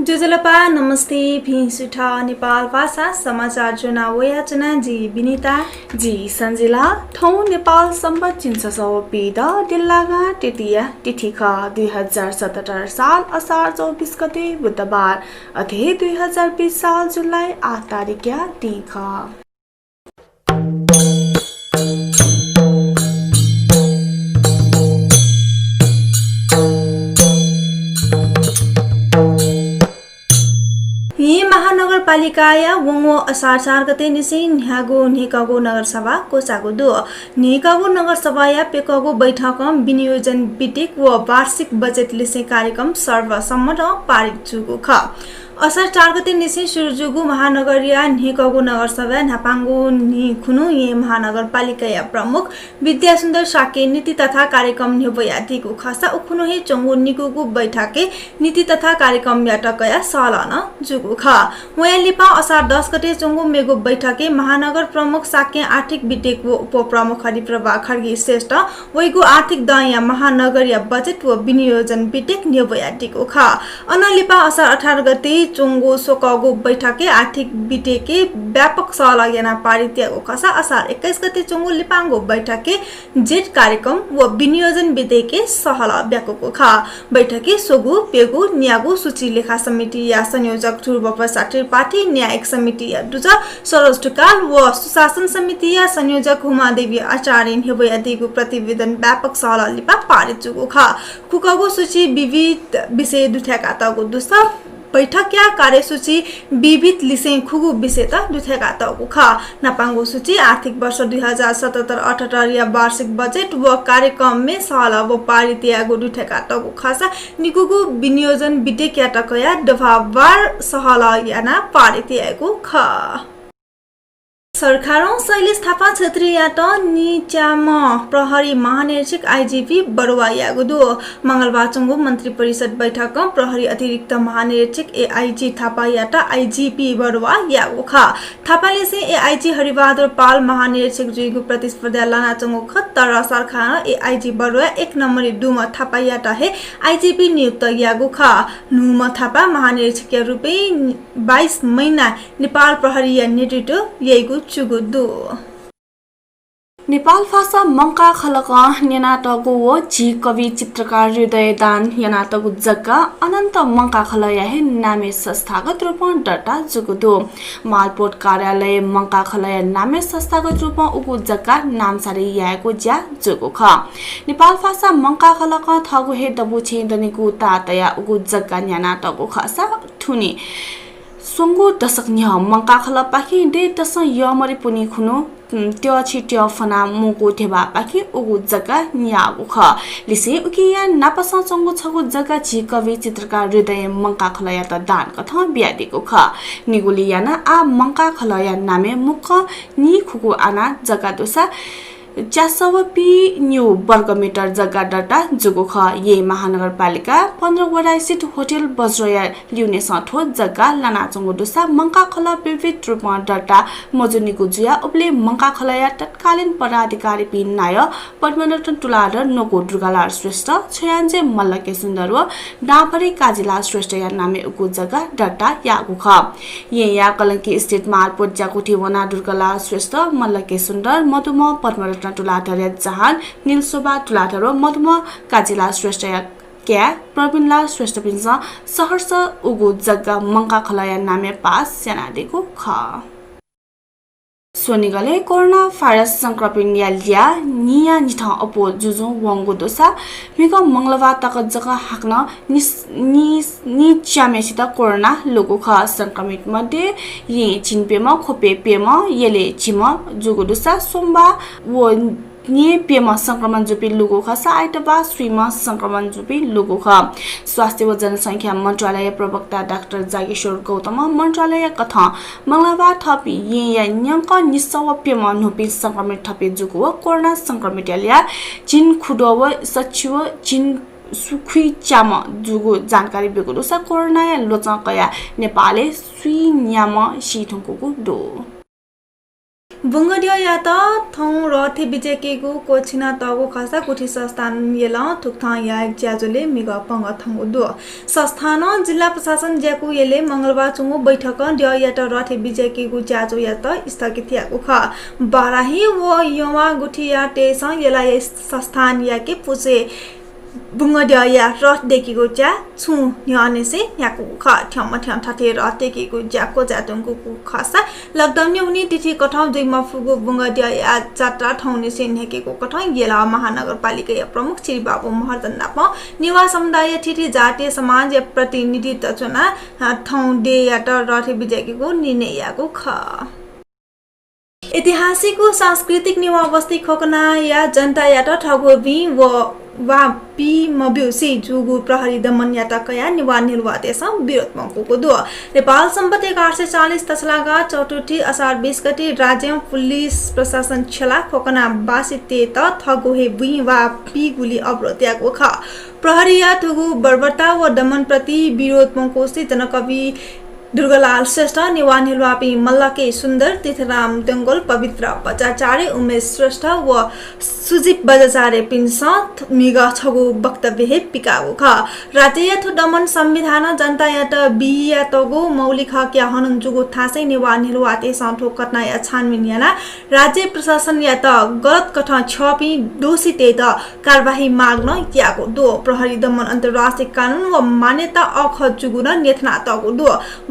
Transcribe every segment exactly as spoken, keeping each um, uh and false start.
ज्वजलपा, नमस्ते, भिं सुथ, नेपाल भाषा समाचार ज्वना वयाच्वना जि विनिता। जि सञ्जिला। थौं नेपाल सम्बत झिंछसः व पीदँ दिल्लागा तृतीया तिथि खः, दुई हजार सतहत्तर साल असार चौबिस गते बुधबार, अथे दुई हजार बिस साल जुलाई आठ तारिकया दिं खः। येँ महानगरपालिकाया वंगु असार चार गते निसें न्ह्यागु न्हय्कःगु नगरसभा क्वचाःगु दु। न्हय्कःगु नगरसभाया प्यकःगु बैठकं विनियोजन विधेयक व वार्षिक बजेट लिसें कार्यक्रम सर्वसम्मतं पारित जूगु खः। असार चार गते निसें सुरु जूगु महानगरया न्हय्कःगु नगरसभाय् न्हापांगु न्हि खुन्हु येँ महानगरपालिकाया प्रमुख विद्यासुन्दर शाक्यं नीति तथा कार्यक्रम न्ह्यब्वयादीगु खःसा उखुन्हु हे च्वंगु निगूगु बैठकय् नीति तथा कार्यक्रमयात कयाः सहलह नं जूगु खः। वया लिपा असार दस गते च्वंगु मेगु बैठकय् महानगर प्रमुख शाक्यं आर्थिक विधेयक व उपप्रमुख हरिप्रभा खड्गी श्रेष्ठं वइगु आर्थिक दँया महानगरया बजेट व विनियोजन विधेयक न्ह्यब्वयादीगु खः। अनं लिपा असार अठार गते च्वंगु स्वकःगु बैठकय् आर्थिक विधेयकय् व्यापक सहलह यानाः पारित याःगु खःसा असार एक्काइस गते च्वंगु लिपांगु बैठकय् जेठ कार्यक्रम व विनियोजन विधेयकय् सहलह ब्याकूगु खः। बैठकय् स्वगू, प्यगू, न्यागू सूची लेखा समितिया संयोजक ध्रुव प्रसाद त्रिपाठी, न्यायिक समितिया दुजः सरोज ढकाल व सुशासन समितिया संयोजक हुमादेवी आचार्यं न्ह्यब्वयादीगु प्रतिवेदन व्यापक सहलह लिपा पारित जूगु खः। खुकःगु सूची विविध विषय दुथ्याकातःगु दुसा बैठकया कार्यसूची विविध लिसें खुगू विषयत दुथ्याकातःगु खः। न्हापांगु सूची आर्थिक वर्ष दुई हजार सतहत्तर अठहत्तरया वार्षिक बजेट व कार्यक्रमय् सहलह व पारित यायेगु दुथ्याकातःगु खःसा निगूगु विनियोजन विधेयकयात कयाः दफावार सहलह यानाः पारित यायेगु खः। सरकारं शैलेश थापा क्षेत्रीयात नीच्याम्ह प्रहरी महानिरीक्षक, आइजिपी, बढुवा याःगु दु। मंगलबार च्वंगु मन्त्रिपरिषद बैठकं प्रहरी अतिरिक्त महानिरीक्षक, एआइजी, थापायात आइजिपी बढुवा याःगु खः। थापालिसें एआइजी हरिबहादुर पाल महानिरीक्षक जुइगु प्रतिस्पर्धा लानाच्वंगु खः, तर सरकारं एआइजी बढुवा एक नम्बरी दुम्ह थापायात हे आइजिपी नियुक्त याःगु खः। न्हूम्ह थापा महानिरीक्षकया रूपय् बाइस महिना नेपाल प्रहरीया नेतृत्व याइगु जूगु दु। नेपाल भाषा मंकाः खलकं न्यनातःगु व झी कवि चित्रकार हृदय दान यानातःगु जग्गा अनन्त मंकाः खलःया हे नामय् संस्थागत रूपं दर्ता जूगु दु। मालपोत कार्यालय मंकाः खलःया नामय् संस्थागत रूपं उगु जग्गा नामसारी यायेगु ज्या जूगु खः। नेपाल भाषा मंकाः खलकं थःगु हे दबू छेँय् दनिगु ताः तयाः उगु जग्गा न्यानातःगु खःसा थुनी स्वंगू दशक न्ह्यः मंकाः खलःपाखें दँय्‌दसं यःमरि पुन्हि खुन्हु, उम्, त्यःछि त्यःफ्वना मुंगु ध्यबापाखें उगु जग्गा न्याःगु खः। लिसें उकिया नापसं च्वंगु छगू जग्गा झी कवि चित्रकार हृदयं मंकाः खलःयात दानकथं बियादीगु खः। निगुलिं यानाः आः मंकाः खलःया नामय् मुक्कं नीखुगू आना जग्गा दुसा च्यासः व पीन्यू वर्गमिटर जग्गा दर्ता जूगु खः। येँ महानगरपालिका पन्ध्र वडास्थित होटल बज्रया लिउनेसं थ्व जग्गा लानाच्वंगु दुसा मंकाः खलः विधिवत रूपं दर्ता मजूनिगु जुयाः उबलय् मंकाः खलःया तत्कालीन पदाधिकारीपिं नायः पद्मरत्न तुलाधर, न्वकू दुर्गालाल श्रेष्ठ, छ्वयाञ्जे मल्ल के सुन्दर व दांभरि काजीलाल श्रेष्ठया नामय् उगु जग्गा दर्ता याःगु खः। येँया कलंकी स्थित मालपोत ज्याकुथिइ वनाः दुर्गालाल श्रेष्ठ, मल्ल के सुन्दर, मदुम्ह पद्मरत्न तुलाधरया जहान निलशोभा तुलाधर व मदुम्ह काजीलाल श्रेष्ठया काय् प्रवीणलाल श्रेष्ठपिन्सं सहर्ष उगु जग्गा मंकाः खलःया नामय् पास यानादीगु खः। स्वनिगलय् कोरोना भाइरस संक्रमितया ल्याः नीया निथं अप्वः जुजुं वंगु दुसा म्हिगः मंगलबार तक जक हाकनं निस-, निस-, नीच्याम्हेसित कोरोना लूगु खः। संक्रमित मध्ये येँय् झिंप्यम्ह, ख्वपय् प्यम्ह, यलय् झिम्ह जूगु दुसा सोमबार व न्यय् प्यम्ह संक्रमण जूपिं लूगु खःसा आइतबार स्वीम्ह संक्रमण जूपिं लूगु खः। स्वास्थ्य व जनसंख्या मन्त्रालय प्रवक्ता डाक्टर जागेश्वर गौतमं मन्त्रालय कथं मंगलबार थःपिं येँया न्यंकं निसः व प्यम्ह न्हूपिं संक्रमित थपे जूगु व कोरोना संक्रमितया ल्याः झिंखुद्वः व सछि व झिंसुखुइच्याम्ह जूगु जानकारी ब्यूगु दुसा कोरोनाया ल्वचं कयाः नेपालय् स्वीन्याम्ह सी धुंकूगु दु। बुंगद्यःयात थौं रथे बिज्याकेगु क्वःछिना तःगु खःसा गुठी संस्थान यलं थुकथं यायेगु ज्याझ्वलय् म्हिगः पंगः थंगु दु। संस्थानं जिल्ला प्रशासन ज्याकू यलय् मंगलबार च्वंगु बैठकं द्यःयात रथे बिज्याकेगु ज्याझ्वःयात स्थगित याःगु खः। बाराही व यंवा गुठीयातय्सं यलाया संस्थान याके पुसे बुंगद्यःया रथ दयेकेगु ज्या छुं न्ह्यःनिसें याकूगु खः। थ्यंमथ्यं थथे रथ दयेकेगु ज्या क्वचाय् धुंकूगु खःसा lockdown निहुनिं तिथि कथं जुइ मफुगु बुंगद्यःया जात्रा थौंनिसें न्ह्याकेगु कथं यल महानगरपालिकाया प्रमुख चिरिबाबु महर्जन नाप नेवाः समुदायया थीथी जातीय समाजया प्रतिनिधित च्वना, अ, थौं द्यःयात रथे बिज्याकेगु निर्णय याःगु खः। ऐतिहासिक व सांस्कृतिक नेवाः बस्ती खोकनाया जनतायात थःगु बुँइ व वा पी मब्यूसे जूगु प्रहरी दमनयात कयाः नेवाः न्ह्यलुवातय्सं विरोध प्वंकूगु दु। नेपाल सम्बत एघार सय चालिस तछलागा चतुर्थी असार बीस गते राज्यं पुलिस प्रशासन छ्यलाः खोकनावासीतय्त थःगु हे बुँइ वा पीगुली अवरोध याःगु खः। प्रहरीया थुगु बर्बरता व दमनप्रति विरोध प्वंकूसे जनकवि दुर्गालाल श्रेष्ठ, नेवाः न्ह्यलुवापिं मल्ल के सुन्दर, तीर्थराम डंगोल, पवित्र बज्राचार्य, उमेश श्रेष्ठ व सुजित बज्राचार्यपिन्सं म्हिगः छगू वक्तव्य हे पिकाःगु खः। राज्यया थ्व दमन संविधानं जनतायात बियातःगु मौलिक हकया हनन जूगु धासें नेवाः न्ह्यलुवातय्सं थ्व घटनाया छानबिन यानाः राज्य प्रशासनयात गलत कथं छ्यःपिं दोषीतय्त कारवाही माग नं याःगु दु। प्रहरी दमन अन्तर्राष्ट्रिय कानून व मान्यता अःखः जूगु नं न्ह्यथनातःगु दु।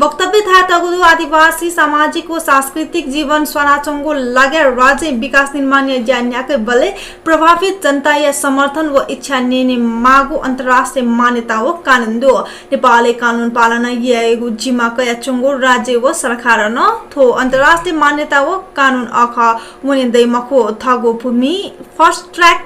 वक्तव्यय् धायेतःगु दु, आदिवासी सामाजिक व सांस्कृतिक जीवन स्वानाच्वंगु लागाय् राज्य विकास निर्माणया ज्या न्ह्याकेबलय् प्रभावित जनताया समर्थन व इच्छा न्यने माःगु अन्तर्राष्ट्रिय मान्यता व कानून दु। नेपालय् कानून पालना यायेगु जिम्मा कयाच्वंगु राज्य व सरकारं नं थ्व अन्तर्राष्ट्रिय मान्यता व कानून अःखः वने दइ मखु। थःगु भूमि, fast track,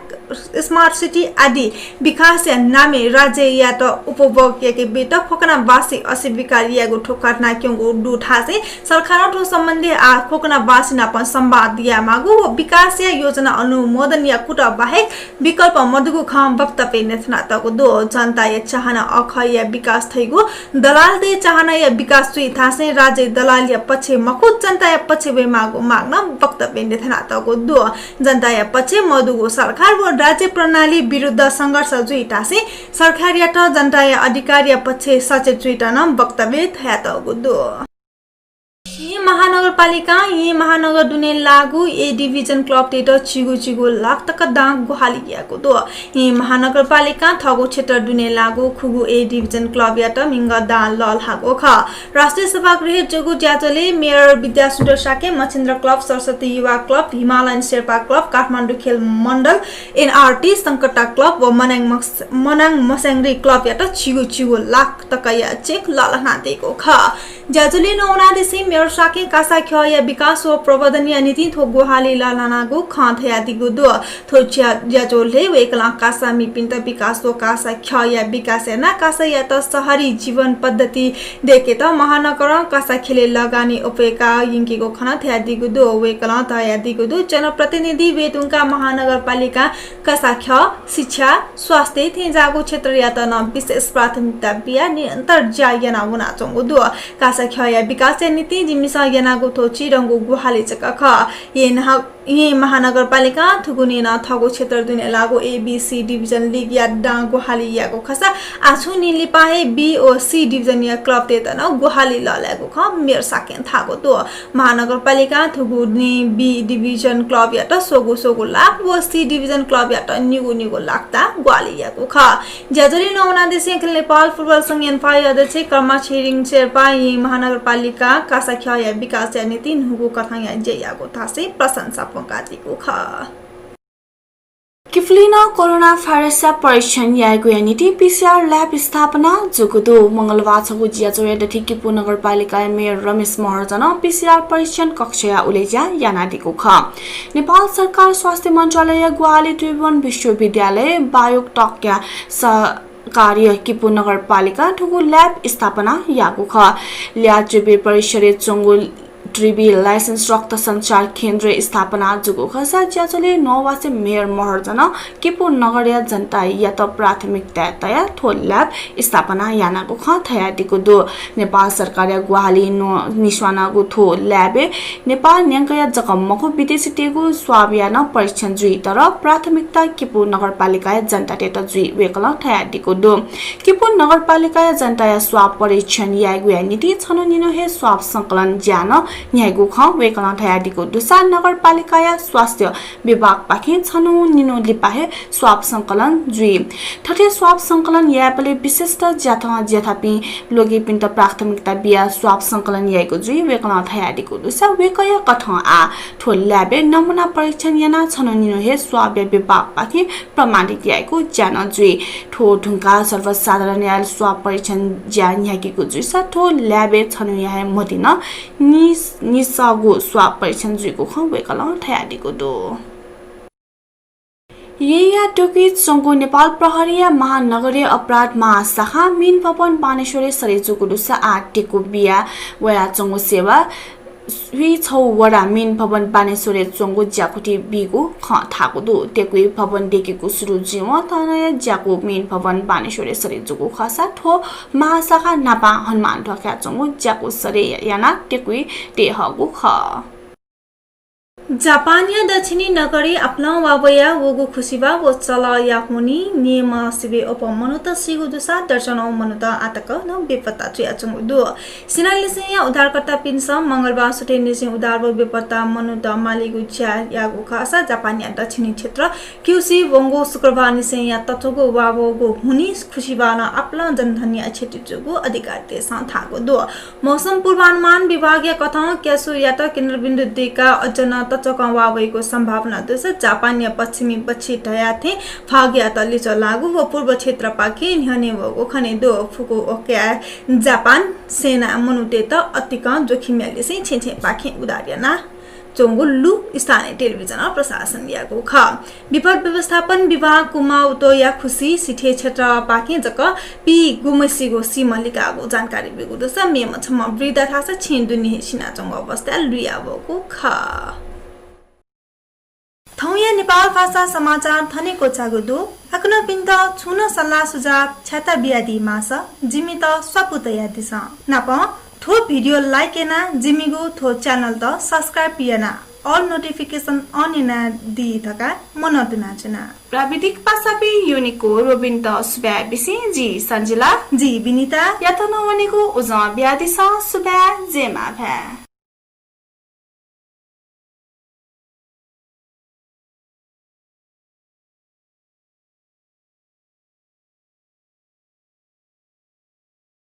smart city आदि विकासया नामय् राज्ययात उपभोग याके बीत खोकनावासी अस्वीकार यायेगु थ्व घटना क्यंगु दु धासें सरकारं थ्व सम्बन्धी आः खोकनावासी नाप संवाद यायेमाःगु व विकासया योजना अनुमोदनया कुतः बाहेक विकल्प मदुगु खँ वक्तव्यय् न्ह्यथनातःगु दु। जनताया चाहना अःखःया विकास धइगु दलालतय् चाहनाया विकास जुइ धासें राज्य दलालया पक्षय् मखु, जनताया पक्षय् वयेमाःगु माग नं वक्तव्यय् न्ह्यथनातःगु दु। जनताया पक्षय् मदुगु सरकार व राज्य प्रणाली विरुद्ध संघर्ष जुइ धासें सरकारयात जनताया अधिकारया पक्षय् सचेत जुइत नं वक्तव्यय् धयातःगु दु। येँ महानगरपालिकां येँ महानगर दुने लाःगु A division club तय्त झिगू झिगू लाख तक दां ग्वाहालि याःगु दु। येँ महानगरपालिकां थःगु क्षेत्र दुने लाःगु खुगू A division club यात म्हिगः दां लःल्हाःगु खः। राष्ट्रिय सभागृहय् जूगु ज्याझ्वलय् मेयर विद्यासुन्दर शाक्यं मच्छिन्द्र club, सरस्वती युवा club, हिमालयन शेर्पा club, काठमाडौं खेल मण्डल, NRT, संकटा club व मनाङ मस-, मनाङ मस्याङ्री club यात झिगू झिगू लाख तकया cheque लःल्हानादीगु खः। ज्याझ्वलय् न्ववानादिसें मेयर शाक्यं कासा ख्यःया विकास व प्रवर्धनया निंतिं थ्व ग्वाहालि लःल्हानागु खँ धयादीगु दु। थ्व ज्या-, ज्याझ्वलय् वय्कलं कासामिपिन्त विकास व कासा ख्यःया विकास यानाः कासायात शहरी जीवन पद्धति दय्केत महानगरं कासा खेलय् लगानी अप्वय्का यंकीगु खँ नं धयादीगु दु। वय्कलं धयादीगु दु, जनप्रतिनिधि वये धुंकाः महानगरपालिकां कासा ख्यः, शिक्षा, स्वास्थ्य थेंज्याःगु क्षेत्रयात नं विशेष प्राथमिकता बियाः निरन्तर ज्या याना वनाच्वंगु दु। कासा ख्यःया विकासया निंतिं जिमिसं यानागु थ्व चिधंगु ग्वाहालि जक खः। येँ नह-, येँ महानगरपालिकां थुगुने नं थःगु क्षेत्र दुने लाःगु A, B, C division league या दां ग्वाहालि याःगु खःसा आः छुं निं लिपा हे B व C division या club तय्त नं ग्वाहालि लःल्हायेगु खँ मेयर शाक्यं धाःगु दु। महानगरपालिकां थुगुने B division club यात स्वगु स्वगु लाख व C division club यात निगू निगू लाख दां ग्वाहालि याःगु खः। ज्याझ्वलय् न्ववानादिसें अखिल नेपाल फुटबल संघ, एन्फाया अध्यक्ष कर्मा छिरिङ शेर्पां येँ महानगरपालिकां कासा ख्यःया विकासया निंतिं न्हूगु कथंया ज्या याःगु धासें प्रशंसा प्वंकादीगु खः। किपुलिं कोरोना भाइरसया परीक्षण यायेगुया निंतिं PCR lab स्थापना जूगु दु। मंगलबार छगू ज्याझ्वःया दथुइ किपू नगरपालिकाया मेयर रमेश महर्जनं PCR परीक्षण कक्षया उलेज्या यानादीगु खः। नेपाल सरकार स्वास्थ्य मन्त्रालयया ग्वाहालि त्रिभुवन विश्वविद्यालय बायोटेकया सहकार्यं किपू नगरपालिकां थुगु lab स्थापना याःगु खः। ल्याः जुबिली परिसरय् च्वंगु Driver's License रक्त सञ्चार केन्द्र स्थापना जूगु खःसा ज्याझ्वलय् नवासे मेयर महर्जनं किपू नगरया जनतायात प्राथमिकता तयाः थ्व lab स्थापना यानागु खँ धयादीगु दु। नेपाल सरकारया ग्वाहालि नं निस्वानागु थ्व lab-य् नेपाल न्यंकया जक मखु, विदेशीतय्गु swab-या नं परीक्षण जुइ, तर प्राथमिकता किपू नगरपालिकाया जनतातय्त जुइ वय्कलं धयादीगु दु। किपू नगरपालिकाया जनताया swab परीक्षण यायेगुया निंतिं छन्हु निन्हु हे swab संकलन ज्या नं न्ह्याइगु खँ वय्कलं धयादीगु दुसा नगरपालिकाया स्वास्थ्य विभागपाखें छन्हु निन्हु लिपा हे swab संकलन जुइ। थथे swab संकलन यायेबलय् विशिष्ट ज्याथं ज्याथापिं लोगीपिन्त प्राथमिकता बियाः swab संकलन याइगु जुइ। वय्कलं धयादीगु दुसा वय्कःया कथं आः थ्व lab-य् नमुना परीक्षण यानाः छन्हु निन्हु हे swab-या विभागपाखें प्रमाणित याइगु ज्या नं जुइ। थ्व धुंकाः सर्वसाधारणया swab परीक्षण ज्या न्ह्याकीगु जुइसा थ्व lab-य् छन्हुया हे मतिनं निस-, निसःगु swab परीक्षण जुइगु खँ वय्कलं धयादीगु दु। येँया टेकुइ च्वंगु नेपाल प्रहरीया महानगरीय अपराध महाशाखा मिन भवन बानेश्वरय् सरे जूगु दुसा आः टेकु बिया वयाच्वंगु सेवा स्वीछगू वडा मिन भवन बानेश्वरय् च्वंगु ज्याकुथि बीगु खँ धाःगु दु। टेकुइ भवन दय्केगु सुरु जुइवं थनया ज्याकू मिन भवन बानेश्वरय् सरे जूगु खःसा थ्व महाशाखा न्हापां हनुमान ध्वाखाय् च्वंगु ज्याकू सरे यानाः टेकुइ तये हःगु खः। जापानया दक्षिणी नगरी आप्लां वा वया वःगु खुसिबा व चलःया हुनिं निम्ह सिबें अप्वः मनूत सीगु दुसा दर्जनौं मनूत आःतक नं बेपत्ता जुयाच्वंगु दु। सेनालिसेंया उद्धारकर्तापिन्सं मंगलबार सुथय् निसें उद्धार व बेपत्ता मनूत मालीगु ज्या याःगु खःसा जापानया दक्षिणी क्षेत्र क्युसी वंगु शुक्रबार निसेंया तच्वःगु वा वःगु हुनिं खुसिबालं आप्लां जनधनया क्षति जूगु अधिकारीतय्सं धाःगु दु। मौसम पूर्वानुमान विभागया कथं क्यासुयात केन्द्रबिन्दु दय्काः अझ नं तच्वकं वा वइगु सम्भावना दुसा जापानया पश्चिमी बछि धयाथें भागयात लिच्वः लाःगु व पूर्व क्षेत्रपाखें न्ह्यःने वःगु खने दु। फुकुओकाया जापान सेनां मनूतय्त अतिकं जोखिमया लिसें छेँय् छेँय्पाखें उद्धार याना च्वंगु लु स्थानीय टेलिभिजनं प्रसारण याःगु खः। विपद व्यवस्थापन विभाग कुमामोतोया खुसी सिथय् क्षेत्रपाखें जक पीगुम्हसिगु सीम्ह लिकाःगु जानकारी ब्यूगु दुसा मेम्ह छम्ह वृद्धा धाःसा छेँय् दुने हे सिनाच्वंगु अवस्थाय् लुया वःगु खः। थौंया नेपाल भाषा समाचार थन हे क्वचाःगु दु। छिकपिन्त छुं नं सल्लाह सुझाव छ्याता बियादी माःसा जिमित स्वापू तयादिसँ। नापं थ्व भिडियो like यानाः जिमिगु थ्व च्यानलत subscribe यानाः all notification on यानादी धकाः मनंतुनाच्वना। प्राविधिक पासापिं युनिको रोबिनत सुभाय् बिसें जि सन्जिला। जि बिनिता। यात नं वनेगु उजं बियादिसँ। सुभाय्, जय मांभाय्।